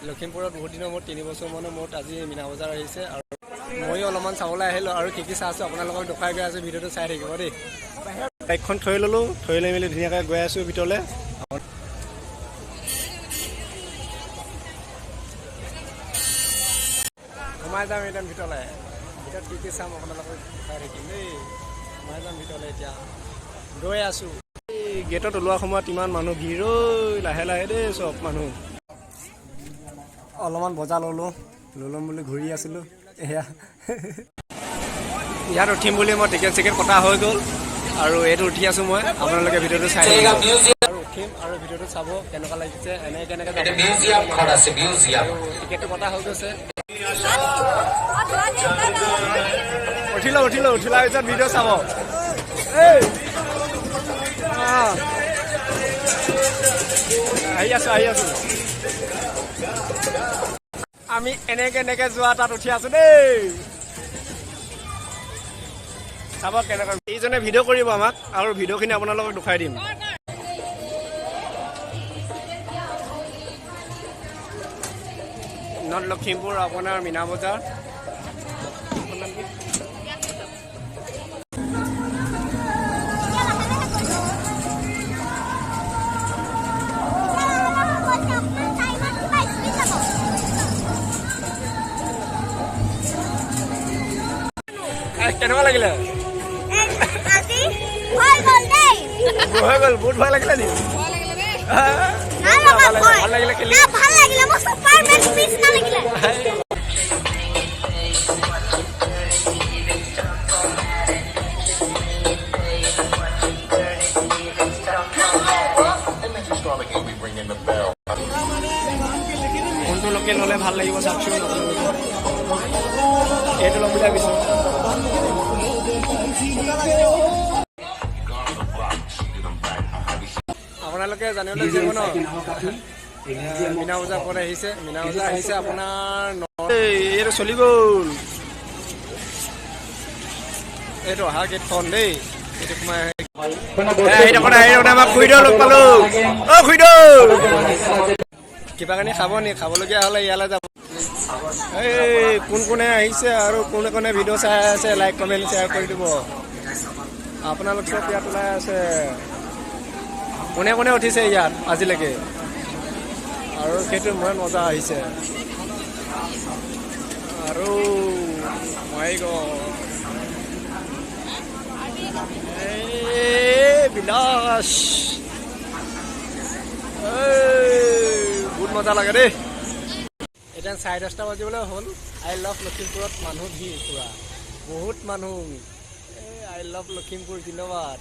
লখিমপুৰত বহুত দিনৰ মূৰত, 3 বছৰমানৰ মূৰত আজি মীনা বজাৰ আহিছে আৰু ময়ো অলপমান চাবলৈ আহিলোঁ আৰু কি কি চাইছোঁ আপোনালোকক দেখুৱাই গৈ আছোঁ। ভিডিঅ'টো চাই থাকিব দেই। বাইকখন থৈ ল'লোঁ, থৈ লৈ মেলি ধুনীয়াকৈ গৈ আছোঁ ভিতৰলৈ। সোমাই যাম এতিয়া ভিতৰলৈ। ভিতৰত কি কি চাম আপোনালোকক দেখুৱাই থাকিম দেই। সোমাই যাম ভিতৰলৈ, এতিয়া গৈ আছোঁ। এই গেটত ওলোৱা সময়ত ইমান মানুহ ভিৰ ঐ। লাহে লাহে দেই চব মানুহ। অলপমান বজাৰ ল'লোঁ, লৈ ল'ম বুলি ঘূৰি আছিলোঁ। এয়া ইয়াত উঠিম বুলি মই টিকেট চিকেট কটা হৈ গ'ল আৰু এইটো উঠি আছোঁ মই। আপোনালোকে ভিডিঅ'টো চাই থাকিব আৰু উঠিম আৰু ভিডিঅ'টো চাব কেনেকুৱা লাগিছে, এনে কেনেকৈ যাব। মিউজিয়ামখন আছে, মিউজিয়াম। আৰু টিকেটটো কটা হৈ গৈছে। উঠিলো, উঠিলো। উঠিলাৰ পিছত ভিডিঅ' চাব। এই আহি আছো, আহি আছো। আমি এনেকে এনেকে যোৱা তাত উঠি আছো দেই। চাব কেনেকৈ এইজনে ভিডিঅ' কৰিব আমাক আৰু ভিডিঅ'খিনি আপোনালোকক দেখুৱাই দিম। নৰ্থ লখিমপুৰ আপোনাৰ মীনা বজাৰ। আপোনাৰ নাম কি? কেনেকুৱা লাগিলে? আজি হৈ গ'ল দেই। হৈ গ'ল। বহুত ভয় লাগিলে নি? নাই লগা। ভাল লাগিলে, ভাল লাগিলে খেলি। না, ভাল লাগিলে। মোৰ ছুপাৰমেন নিচিনা লাগিলে। We ring in the bell. কোনটো লোকেল ল'লে ভাল লাগিব চাওকচোন আপোনালোকে। এইটো ল'ম বুলি ভাবিছোঁ। Gone on the block, she did 'em right. I'm heavy. আপোনালোকে জানিবলৈ বিচাৰিব ন মীনা বজাৰ ক'ত আহিছে? মীনা বজাৰ আহিছে আপোনাৰ এইটো চলি গ'ল। এইটো অহা গেটখন দেই। এইটো সোমাই আহি থাকোঁতে আহি থাকোঁতে আমাৰ খুৰীদেউ লগ পালো। অ খুৰীদেউ, কিবা কানি খাব নি? খাবলগীয়া হ'লে ইয়ালৈ যাব। এই কোন কোনে আহিছে আৰু কোনে কোনে ভিডিঅ' চাই আছে, লাইক, কমেণ্ট, শ্বেয়াৰ কৰি দিব। আপোনালোক চব ইয়াত ওলাই আছে। কোনে কোনে উঠিছে ইয়াত আজিলৈকে আৰু সেইটো ইমান মজা আহিছে আৰু মাই গড, এই বিলাস, এই বহুত মজা লাগে দেই। এতিয়া 10:30 বাজিবলৈ হ'ল। I love লখিমপুৰত মানুহ ভিৰ, পূৰা বহুত মানুহ। এই I love Lakhimpur জিন্দাবাদ।